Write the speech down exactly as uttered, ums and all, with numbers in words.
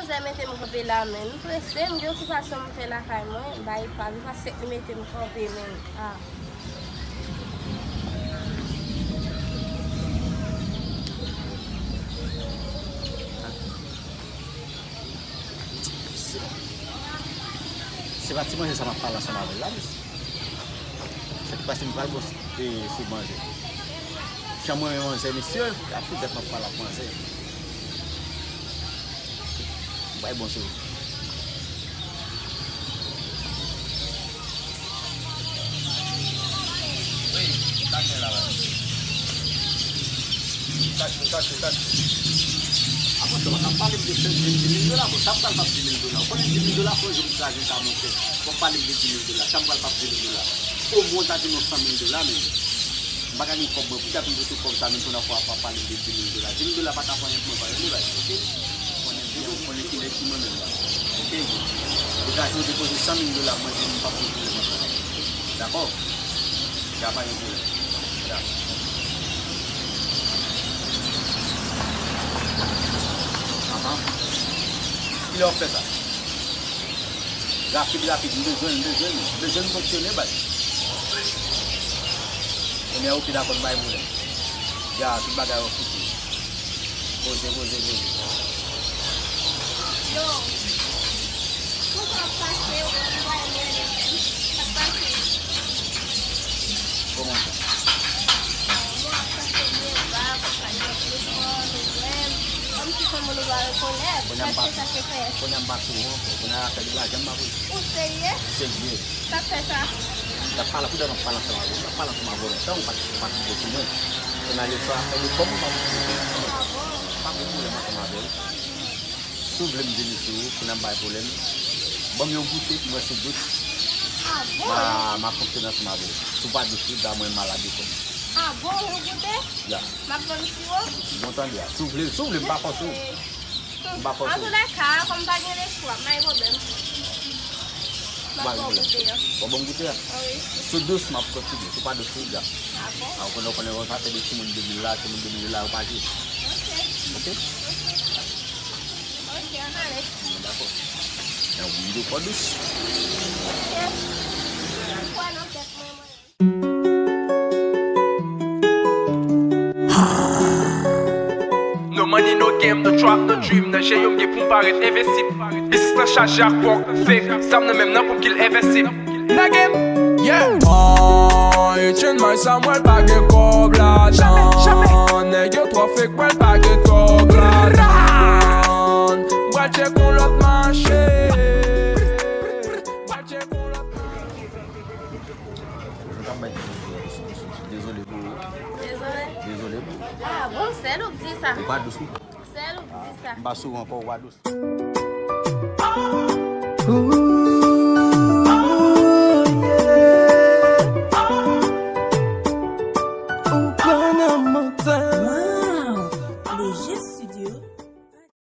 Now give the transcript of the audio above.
Manzè mete m kanpe la, men. M prese, m gen okipasyon m fè lakay mwen. Bay pa, li pa sèt li mete m kanpe, men. Ah. Se pa ti manje sa m ap pale ansanm avè l la, mesye. Sa ki pase m pral bon, e, sou manje. Jan mwen renmen manzè, mesye, y ap fè tèt mwen pral ap manzè. Bay bon sou. Wi, sa gen la, la. Taksi, taksi, taksi. A, monchè, w ap pale m de sèz mil, di mil dola, bon, sa pral p ap di mil dola. Ou konnen di mil dola, fò jwenn kraze sa, monchè. W ap pale m de di mil dola, sa pral p ap di mil dola. Omwen w ta di m yon san mil dola, men. M pa ka gen kòb mwen, poutèt m pote kòb sa, menm pandan fwa w ap pale m de di mil dola. Di mil dola pa ka fè anyen pou mwen, pa yon bagay, oke? Konnen byen, ou konnen ki nèg ki mwen menm la. Oke? Degaje w depoze san mil dola, mwen di m p ap gen pwoblèm ansanm avè w. Dakò? Ya pa gen pwoblèm. Ya. Ahan. Kilè w ap fè sa? Rapid, rapid, m bezwen l, m bezwen l, m bezwen l fonksyone, bay. Ebyen, oke, dakò, m pa gen pwoblèm. Ya, tout bagay yo fouti. Poze, poze, poze. Yo, kòman w ap pase, ou wè m pa renmen li menm. Sa k pase? Kòman sa? Bon, mwen ap chache byen ba, konprann mwen telefòn, ou wè m. Kòmsi se moun ou pa rekonèt. Kounye a m pa, kounye a m pa sou ou ankò. Kounye a afè de lajan m pa pou ou. Ou serye? Serye. Sa k fè sa? L ap pale, poutèt m ap pale ansanm avè w. L ap pale ansanm avè w lontan, ou pa t, ou pa t rive sou mwen. Kounye a yo fè afè de kòb, ou pa pou ou. Ah bon? Pa gen pwoblèm ansanm avè w. Si w vle m vini sou ou, pou n ap bay pwoblèm, ban m yon goute pou mwen sou dous. Ah bon? Ma, ma fonksyone ansanm avè w. Si w pa dous, wi, da mwen malad wi kòm. Ah bon, yon goute? Ya. M ap ban m siwo? Bon, tande a. Si w vle, si w vle, m pa fòse w. M pa fòse w. Antoulèka, kòm pa gen lechwa, pa gen pwoblèm. M ap ba w goute a. W ap ban m goute a? Ah wi. Si w dous, m ap kontinye. Si w pa dous, wi, ya. Ah bon? Ah, ou konnen, ou konnen, sa se de timoun de mil la, timoun de mil la, yo pa jwe. Ok. Ok? Ok. Ok, ann ale. Bon, dakò. Yon videyo fò dous. Ok. Kwè nan tèt mwen, mwen. No money, no game, no trap, no dream. Nan je yo m gen pou m parèt envensib. Biznis lan chaje ak fòk, fake. Zam nan men m nan pou m kil envensib. Nèg m, yeah. Ay, Chen May sa m wè l pa gen kòb ladan. Nèg yo twò fake, m wè l pa gen kòb ladan. M pral tchek yon lòt mache. M pral tchek yon lòt mache. Dezole pou ou. Dezole. Dezole pou ou. Ah, bon, sèl ou k di sa. Ou pa dous, wi. Sèl ou k di sa. M pa sou ou ankò, ou pa dous.